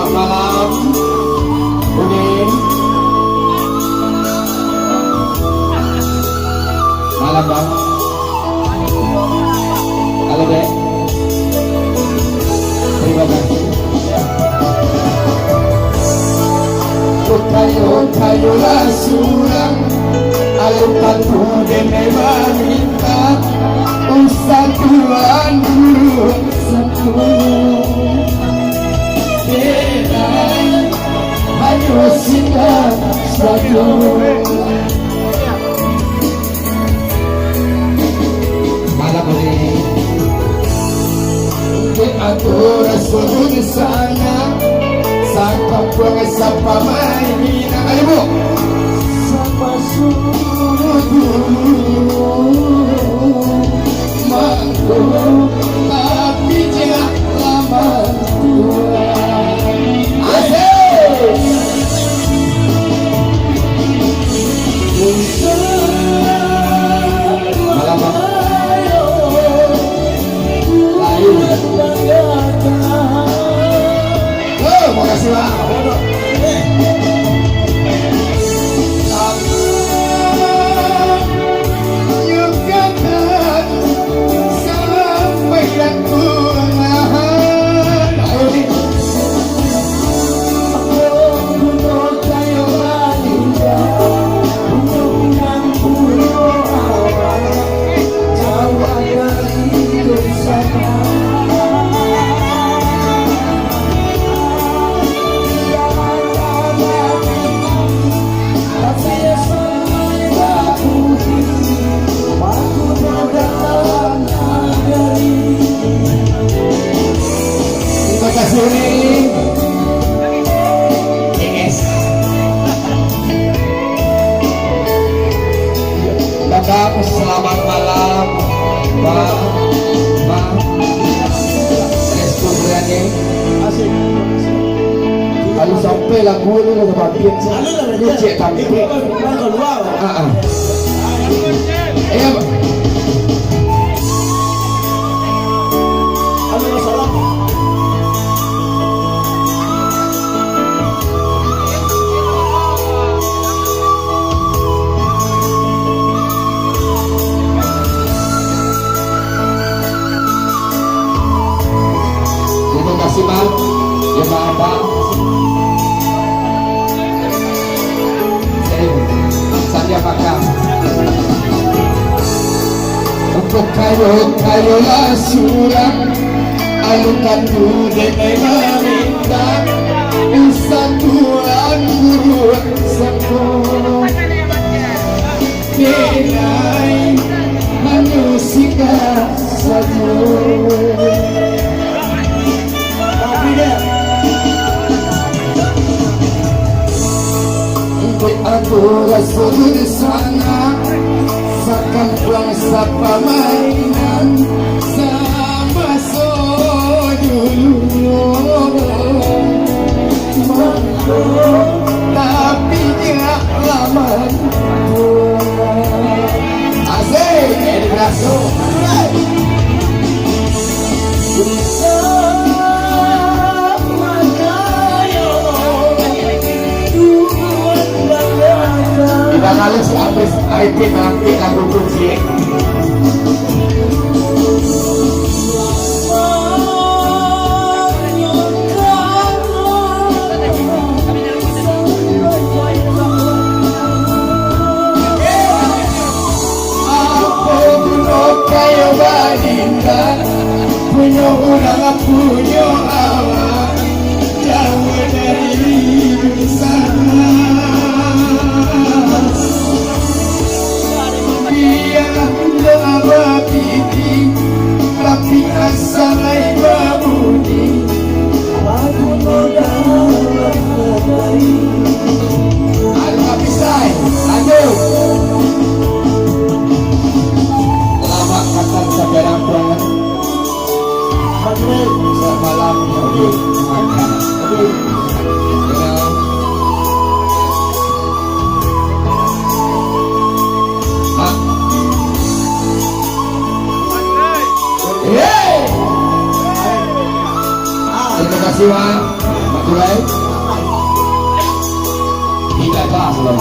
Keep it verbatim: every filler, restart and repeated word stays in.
Malam, Udin. Malam, Bang. Halo, Dek. Terima kasih. Kayo-kayolah surang, alun tantu den maminta, usah tuan guru satu. Denai, hanyo singgah sajo. Malam hari, di atur rasul di sana, sakampuang sapamainan. Ayo, Bu. Sama suruh dulu, mangko tapi jangan lama tua. Asik. Malam, Bang. Lain. Oh, makasih, Bang. Sampai dan Tuhan. Ayo, ni. Terima kasih, Uni. Yes. Kakak, selamat malam, Bang, Bang. Restu Biryani. Asik. Kalau sampai lagu ni dah habis, Alun lah, cek tampil. Ah, ah. Eh, apa? Alun masalah. Terima kasih, Bang. Ya, Bang, Bang. Eh, Sandia Pakam. Untuk kayo-kayolah surang, alun tantu den maminta, usah tuan guru satu. Denai, hanyo singgah sajo. Di atur rasul di sana, sakampuang sapamainan, samaso dulu. Tapi jak lama tua. Asik, Edi Braso. Tidak lalu si Apis Arifin nanti lagu kunci. Apo guno kayo balinda, punyo urang punyo awak, jauah dari sana. Bialah doa bapiti, tapi asa lai babunyi. Aduh, habis, say. Aduh. Selamat makan sabarang tuan. Selamat malam. Aduh. Makan. Aduh. Ya. Hah? Yeay. Terima kasih, Bang. Mulai. Tidak tahan loh.